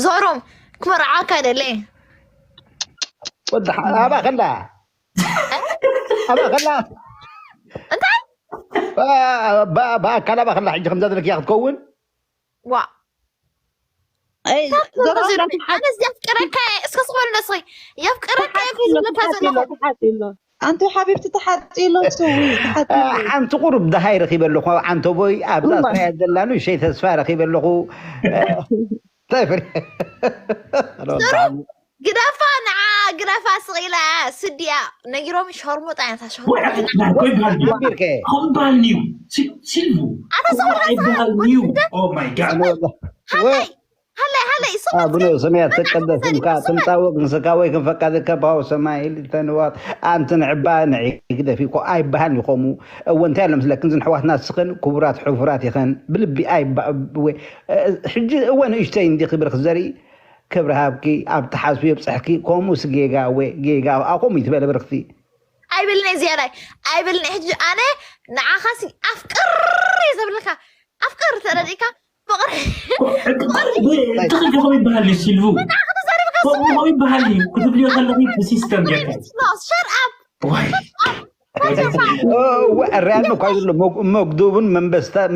ዞሮም ክመርዓካ ደለ ወዲ ሓ- ኣባ ከላ ኣባ ከላ እንታይ ባ- ባ- ብኣካል ኣባ ከላ ሕጂ ከምዛ ዘለክያ ክትከውን ዋ ኣይ ዞሮ ዞሮ ኣነ እዚ የፍቅረካ እየ። እስከ ስበሉ ነስኺ የፍቅረካ እየ እኮ ዝብለካ ዘለኹ ተሓፂሎ። ኣንቲ ሓቢብቲ ተሓፂሎ ስዊ ተሓፂሎ። ሓንቲ ቁሩብ ደሃይ ረኺበ ኣለኹ ኣብ ዓንተቦይ ኣብዛ እማ። ስራያ ዘላ ንእሽተይ ተስፋ ረኺበ ኣለኹ ተፍሪ ግደፋ ንዓ ግደፋ ስቕ ኢላ ስድያ ነጊሮም ሸርሙጣ እያ እታ ሸርሙጣ ወይ ኣቲ ናይ ኮይባል ሓቢርከ ኮምባል ኒው ሲልቡ ኣታ ስቕ ኢላ ኣይባል ኒው ኦ ማይ ጋድ ሃለይ ሃለይ ሃለይ ስቕ ኣቡነ ሰማያት ተቀደስ ስምካ ትምጻእ ወግንስካ ወይ ክንፈቃድከ ባው ሰማይ ልተንዋት ኣንቲ ንዕባ ንዒ ግደፊ እኮ ኣይበሃል ይኸሙ እወ እንታይ ኣሎ ምስለክን ዝንሕዋትና ስኽን ክቡራት ሕፉራት ይኸን ብልቢ ኣይባ ወይ ሕጂ እወ ንእሽተይ እንዲ ክብሪ ክዘርኢ ክብሪ ሃብኪ ኣብ ተሓስቢ የብፅሕኪ ከምኡ ስ ጌጋ ወይ ጌጋ ኣቆም ይትበለ ብርክቲ ኣይብልኒ ዝያዳይ ኣይብልኒ ሕጂ ኣነ ንዓኻሲ ኣፍቅር እየ ዘብለካ ኣፍቅር ተረዲእካ ፍቅሪ ትኽክል ይበሃል እዩ ሲልቡ ንዓኻ ተዛሪብካ ከምኡ ይበሃል እዩ ክትብልዮ ከለኺ ብሲስተም ጌርካ ሸር ኣብ ዋይ እረኣኒ እኳ ዘሎ መግዱብን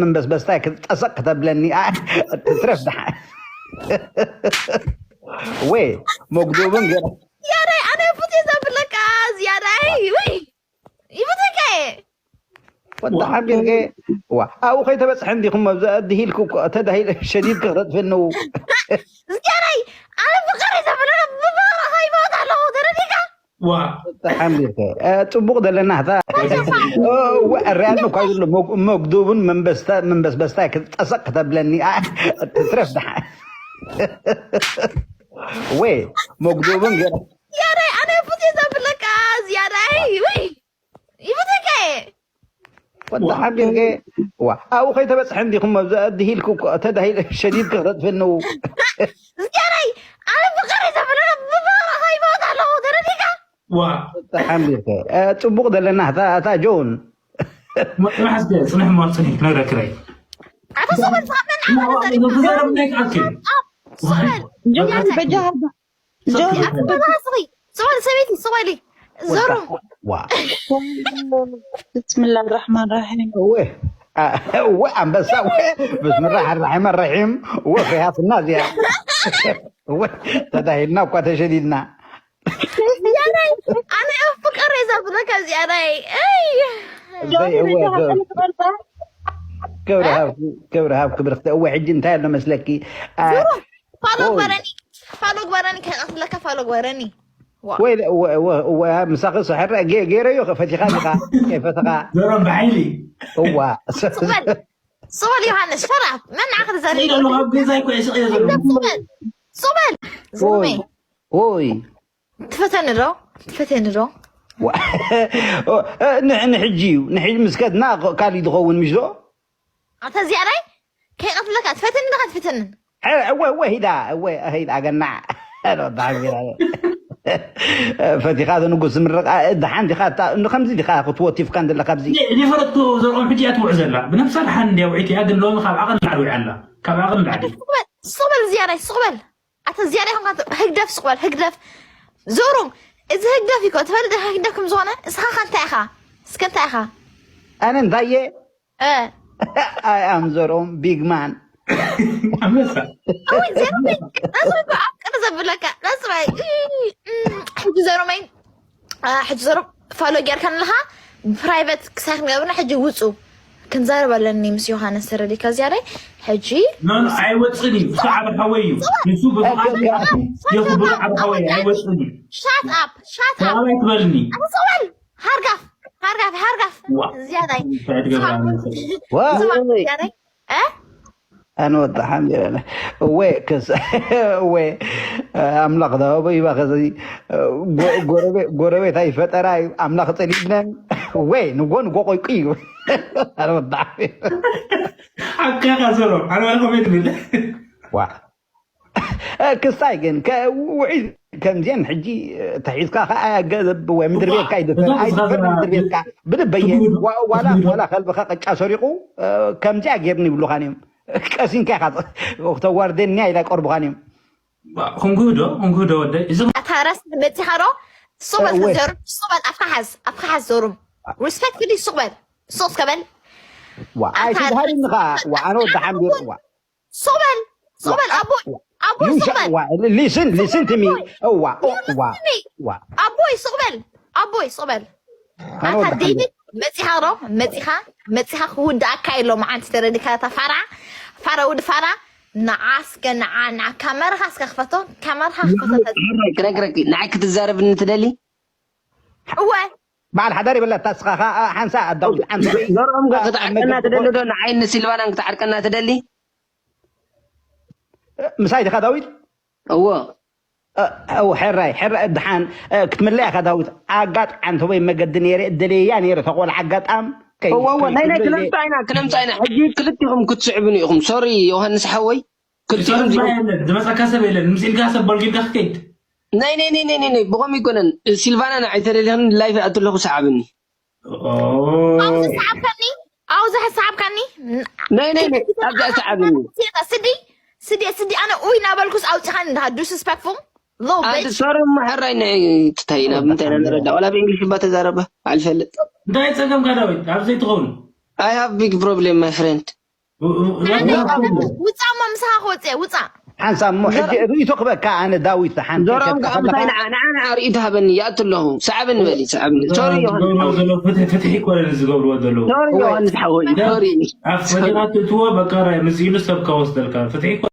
መንበስበስታ ክጠሰቅ ክተብለኒ ትረፍ ደሓ ወይ መግዱብን ገ ዝያዳይ ኣነ ፍትሒ ዘብለካ ዝያዳይ ወይ ይፍትካ ወዲ ሓቢርገ ዋ ኣብኡ ከይተበፅሐ እንዲኹም ኣብዚ ኣድሂልኩ ተዳሂለ ሸዲድክ ክተጥፍንው ዝያዳይ ኣነ ፍቅር ዘብለካ ብፍቅሪ ከይሞት ኣለኹ ተረዲካ ዋ ሓምሊከ ጽቡቕ ዘለና እታ እረኣኒ እኳ ዘሎ መግዱብን መንበስበስታ ክጠሰቕ ክተብለኒ ትረፍ ደሓ ወይ መግዱብን ገ ዝያዳይ ኣነ ፍትሒ ዘብለካ ዝያዳይ ወይ ይፍትካ ወዲ ሓቢርገ ዋ ኣብኡ ከይተበፅሐ እንዲኹም ኣብዚ ኣድሂልኩ ተዳሂለ ሸዲድክ ክተጥፍንው ዝያዳይ ኣነ ፍቅር ዘብለካ ብፍቅሪ ከይሞት ኣለኹ ተረዲካ ዋ ተሓሚልከ ጽቡቕ ዘለና እታ ጆን ጽናሕ ጽንሕ ማ ጽንሕ ክነግረክረይ ኣታ ሰበል ዝሃበን ክዛረብ ናይ ከኣልክን ሰበል ጆን በጃ ጆን ጽበል ሰበይቲ ጽበሊ ዞሩ ብስምላህ ራሕማን ራሒም እወ እወ ኣንበሳ እወ ብስም ራሕማን ራሒም እወ ፍርያትና እዚኣ እወ ተዳሂልና እኳ ተሸዲድና ዝያዳይ ኣነ ኣብ ፍቅር እየ ዘብለካ ዝያዳይ እይ ክብሪ ሃብ ክብሪ ሃብ ክብሪ ክተ እወ ሕጂ እንታይ ኣሎ መስለኪ ፋሎ ግበረኒ ፋሎ ግበረኒ ከይቀትለካ ፋሎ ግበረኒ ወይ ምሳኺ ሰሕረ ገይረዮ ፈቲኻ ዲኻ ከይፈተኻ ዘሮም ብሓይሊ እዋ ስበል ዮሃንስ ሸራ መን ዓኽ ዘሪ ስቕ ኢለ ኣለኹ ኣብ ገዛይ እኮ እየ ስቕ ኢለ ዘለኹ ስበል ስበል ዝመ ኦይ ትፈተኒ ዶ ትፈተኒ ዶ ንሕጂ እዩ ንሕጂ ምስ ከድና ካሊእ ዝኸውን ምሽ ዶ ኣታ እዚኣ ናይ ከይቐትለካ ትፈተኒ ዶ ትፈተንን እወ እወ ሂዳ እወ ሂዳ ገናዕ ፈቲኻ ንጉስ ምርቃ ድሓን ዲኻ ከምዚ ዲኻ ክትወቲፍካ ዘለካ ኣብዚ ይፈለጥኩ ዘርኦም ሕጂ እያ ትውዕ ዘላ ብነብሳ ድሓን እንድያ ውዒት እያ ግን ሎሚ ካብ ዓቐን ላዕሊ ውዒ ኣላ ካብ ዓቐን ላዕሊ ስቕበል ዝያዳይ ስቕበል ኣተ ዝያዳይ ኾንካ ህግደፍ ስቕበል ህግደፍ ዞሩም እዚ ህግደፍ ይኮ ትፈልጥ ህግደፍ ከም ዝኾነ እስኻ ከ እንታይ ኢኻ እስከ እንታይ ኢኻ ኣነ እንታይ እየ እ I am ዘርኦም big man ኣንበሳ ኣወይ ዜሮ ነስረቱ ኣብ ቅር ዘብለካ ነስራይ ሕጂ ዘሮመይ ሕጂ ዘሮ ፋሎ ጌርካ ኣለኻ ፕራይቨት ክሳይ ክንገብርና ሕጂ ውፁ ክንዛረብ ኣለኒ ምስ ዮሃንስ ተረዲካ ዝያዳይ ሕጂ ኖ ኖ ኣይወፅን እዩ ብዛዕባ ሓወይ እዩ ንሱ ብፍቓድ ይኹ ብዛዕባ ሓወይ ኣይወፅን እዩ ሻት ኣፕ ሻት ኣፕ ሰላም ኣይትበልኒ ኣተሰዋል ሃርጋፍ ሃርጋፍ ሃርጋፍ ዋ ዝያዳይ እንታይ ትገብራ ዝያዳይ እ ኣነ ወጣ ሓሚረለ እወ ክስ እወ ኣምላኽ ዝሃቦ ይባኸዚ ጎረቤት ኣይፈጠራ እዩ ኣምላኽ ፀሊድነን ወይ ንጎ ንጎ ቆይቁ እዩ ኣነ ወጣ ሓካኻ ዘሎ ኣነ ኮሜት ብል ዋ ክስታይ ግን ውዒ ከምዚአን ሕጂ ተሒዝካ ከዓ ገዘብ ወይ ምድሪ ቤትካ ይድፈር ኣይድፈር ምድሪ ቤትካ ብልበየ ዋላ ዋላ ከልብኻ ቅጫ ሰሪቑ ከምዚኣ ጌርኒ ይብሉኻን እዮም ቀሲንካ ኢኻ ክተዋርደኒያ ኢላ ይቀርቡኻን እዮም ክንጉህዶ ክንጉህዶ ወደ እዚ ኣታ ራስ በፂኻ ዶ? ሱቕ በል እወ። ዘሩ ሱቕ በል ኣፍካ ሓዝ ኣፍካ ሓዝ ዘሩ። ሪስፔክትሊ ሱቕ በል ሱቕ እስከ በል። ዋ ኣይ ኣታ ትድሃሪኒ ኸዓ ዋ ኣነ ወዲ ሓምቢር ዋ ሱቕ በል ሱቕ በል ኣቦይ ኣቦይ ሱቕ በል። ዋ listen listen to me እዋ ኦ ዋ ዋ ኣቦይ ሱቕ በል ኣቦይ ሱቕ በል። ኣነ ኣታ ወዲ ሓምቢር ዴቪድ መፂኻ ዶ መፂኻ መፂኻ ክውድኣካ የሎ መዓንቲ ተረዲካ እታ ፋራ ፋራ ውድ ፋራ። ንዓ እስከ ንዓ ንዓ ካመራኻ እስከ ክፈቶ ካመራኻ ክፈቶ። ክነግረኪ ንዓይ ክትዛረብኒ ትደሊ እወ በዓል ሓዳር ይበለታ እስኻ ሓንሳ ኣዳዊት ሓንሳ ዘርኦም ክትዓርቀና ትደሊ ዶ ንዓይ ንሲልቫናን ክትዓርቀና ትደሊ ምሳይ ዲኻ ዳዊት እዎ ው ሕራይ ሕራይ ድሓን ክትምለያ ኢኻ ዳዊት ኣጋጣም ተወይ መገዲ ነይረ እደለያ ነይረ ተቆል ኣጋጣም እዎ እዎ ናይ ናይ ክነምፃ ኢና ክነምፃ ኢና ሕጂ ክልቲኹም ክትስዕብኒ ኢኹም ሶሪ ዮሃንስ ሓወይ ክልቲኹም ዝመፀካ ሰብ የለን ምስ ኢልካ ሰብ በልጊልካ ክትከይድ ናይ ናይ ናይ ናይ ናይ ብኸም ይኮነን ሲልቫና ንዓይ ተደሊኽን ላይፍ ኣትለኹ ሰዓብኒ ኣውዚ ሰዓብካኒ ኣውዚ ሰዓብካኒ። ናይ ናይ ናይ ኣብዛ ሰዓብኒ ስዲ ስዲ ስዲ ኣነ ኡይ ናበልኩስ ኣውፂኻኒ እንዳ ዲስሪስፔክትፉል ሎ ኣንድ ሶሪ ማሕራይ ናይ ትታይ ናብ ምንታይ ኢና ንረዳ ወላ ብእንግሊሽ እባ ተዛረበ ኣልፈልጥ እንታይ ፀገምካ ዳዊት ኣብ ዘይትኸውን I have big problem my friend ውፃ እሞ ምሳኻ ክወፅእ ውፃ። ሓንሳብ እሞ ሕጂ ርእይቶ ክበካ ኣነ ዳዊት ሓንቲ ዞሮም ከዓ ምሳይ ንዓ ንዓ ንዓ ርእይቶ ሃበኒ ይኣቱ ኣለኹ ሰዓበኒ በሊ ሰዓበኒ ሶሪ ዮሃንስ ዝገብርዎ ዘለዉ ፍትሒ ፍትሒ ይኮነን ዝገብርዎ ዘለዉ ሶሪ ዮሃንስ ሓወይ ሶሪ ኣብ ፈተና ትእትዎ በቃ ምስ ኢሉ ሰብ ከወስደልካ ፍትሒ